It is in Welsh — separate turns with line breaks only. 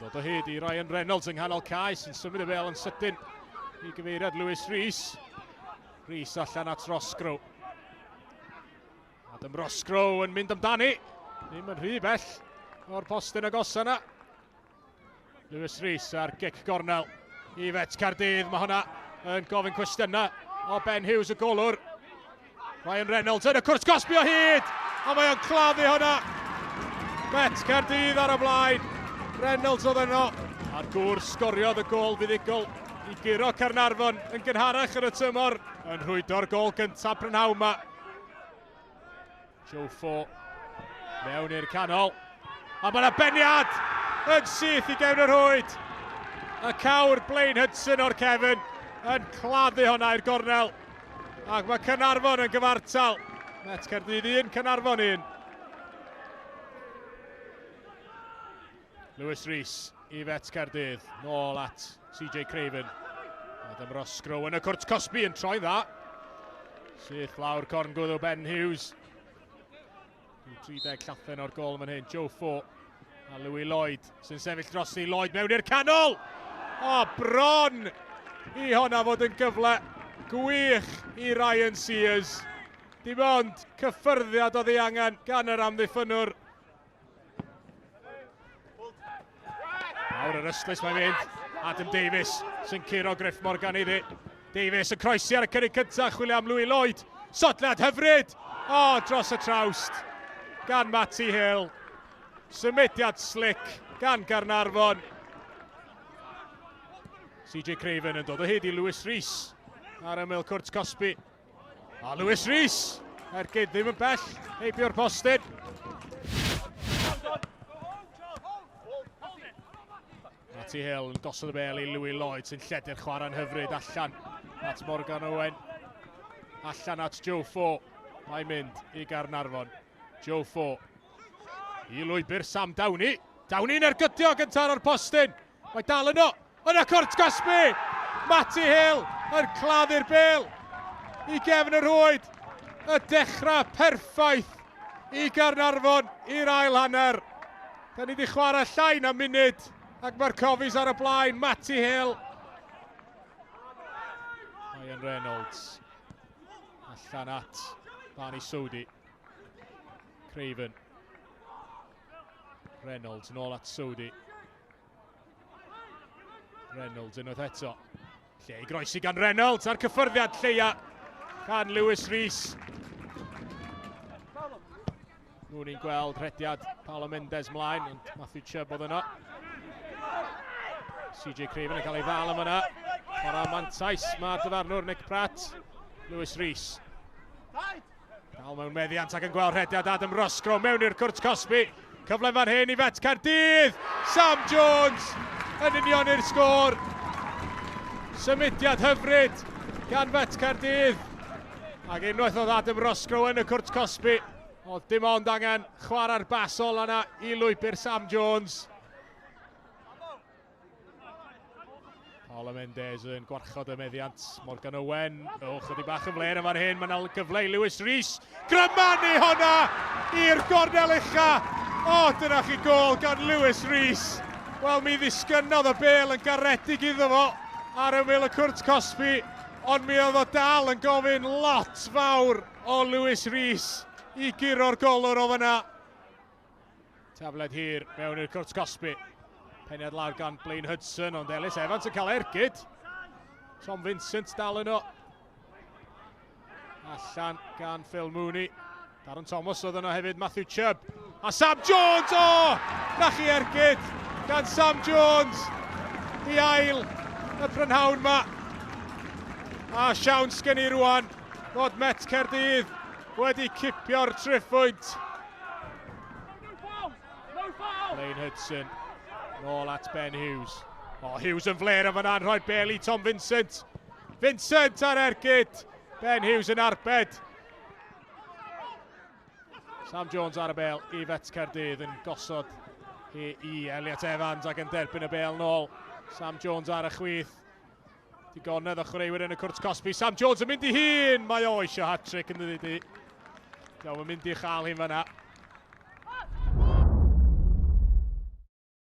Dod o hyd i Ryan Reynolds yng nghanol cae sy'n symud y bel yn sydyn i gyfeiriad Lewis Rees. Rees allan at Roscrow. Adam Roscrow yn mynd amdani. Ddim yn rhy bell o'r postyn agosa yna. Lewis Rees ar gic gornel i Fet Caerdydd. Mae hwnna yn gofyn cwestiynau o Ben Hughes y golwr. Ryan Reynolds yn y cwrt gosbi o hyd! A mae o'n claddu hwnna. Bet Caerdydd ar y blaen. Reynolds oedd yno. A'r gŵr sgoriodd y gol fuddugol i guro Caernarfon yn gynharach yn y tymor. Yn rhwydo'r gol gyntaf prynhawn yma. Joe Fo mewn i'r canol. A mae yna beniad yn syth i gefn y rhwyd. Y cawr Blaine Hudson o'r cefn yn claddu hwnna i'r gornel. Ac mae Caernarfon yn gyfartal. Met Caerdydd 1, Caernarfon 1. Lewis Rees i Fet Caerdydd. Nôl at CJ Craven. Adam Roscrow yn y cwrt cosbi yn troi dda. Syth lawr corn gwddw Ben Hughes. 30 llathen o'r gol fan hyn. Joe Fo a Louis Lloyd sy'n sefyll drosi. Lloyd mewn i'r canol! O, bron i honna fod yn gyfle gwych i Ryan Sears. Dim ond cyffyrddiad oedd ei angen gan yr amddiffynnwr. Nawr yr ystlys mae'n mynd. Adam Davies sy'n curo Griff Morgan iddi. Davies yn croesi ar y cynnig cyntaf, chwilio am Louis Lloyd. Sodliad hyfryd! O, oh, dros y trawst gan Matty Hill. Symudiad slick gan Garnarfon. CJ Craven yn dod o hyd i Lewis Rees ar ymyl cwrt Cosby. A Lewis Rees, ergyd ddim yn bell, heibio'r postyn. Matty Hill yn gosod y bel i Louis Lloyd sy'n lledu'r chwarae'n hyfryd allan at Morgan Owen. Allan at Joe Fo. Mae'n mynd i Gaernarfon. Joe Fo i lwybr Sam Downey. Downey'n ergydio gyntaf o'r postyn. Mae dal yno. Yna cwrt gosbi! Matty Hill yn claddu'r bel i gefn y rhwyd. Y dechrau perffaith i Gaernarfon i'r ail hanner. Da ni wedi chwarae llai na munud ac mae'r Cofis ar y blaen. Matty Hill. Ryan Reynolds allan at Barney Sodi. Craven. Reynolds nôl at Sodi. Reynolds unwaith eto. Lle i groesi gan Reynolds a'r cyffyrddiad lleia gan Lewis Rees. Nhw'n ni'n gweld rhediad Paolo Mendes mlaen, ond Matthew Chubb oedd yno. CJ Craven yn cael ei ddal am yna. Chwarae mantais mae'r dyfarnwr Nick Pratt. Lewis Rees. Dal mewn meddiant ac yn gweld rhediad Adam Roscrow mewn i'r cwrt cosbi. Cyfle fan hyn i Fet Caerdydd! Sam Jones yn unioni'r sgôr. Symudiad hyfryd gan Fet Caerdydd. Ac unwaith oedd Adam Roscrow yn y cwrt cosbi, oedd dim ond angen chwarae'r bas ola yna i lwybr Sam Jones. Paolo Mendes yn gwarchod y meddiant. Morgan Owen, o, chydig bach yn fler yn fan hyn. Mae'n gyfle i Lewis Rees. Grymanu honna i'r gornel ucha. O, dyna chi gol gan Lewis Rees. Wel, mi ddisgynnodd y bel yn garedig iddo fo ar ymyl y cwrt cosbi, ond mi oedd o dal yn gofyn lot fawr o Lewis Rees i guro'r golwr o fyna. Tafled hir mewn i'r cwrt cosbi. Peniad lawr gan Blaine Hudson, ond Ellis Evans yn cael ergyd. Tom Vincent dal yno. Allan gan Phil Mooney. Darren Thomas oedd yno hefyd, Matthew Chubb. A Sam Jones, o! Oh! Na chi ergyd gan Sam Jones i ail y prynhawn ma. A siawns gen i rwan fod Met Caerdydd wedi cipio'r triphwynt. Blaine Hudson, nôl at Ben Hughes. O, oh, Hughes yn fler yn fanna'n rhoi'r bel i Tom Vincent. Vincent ar ergyd. Ben Hughes yn arbed. Sam Jones ar y bel i Fet Caerdydd yn gosod hi i Elliot Evans ac yn derbyn y bel nôl. Sam Jones ar y chwith. Digonedd o chwaraewyr yn y cwrt cosbi. Sam Jones yn mynd i hun! Mae o eisiau hat-trick yn dydy. Diolch yn mynd i chael hyn fanna.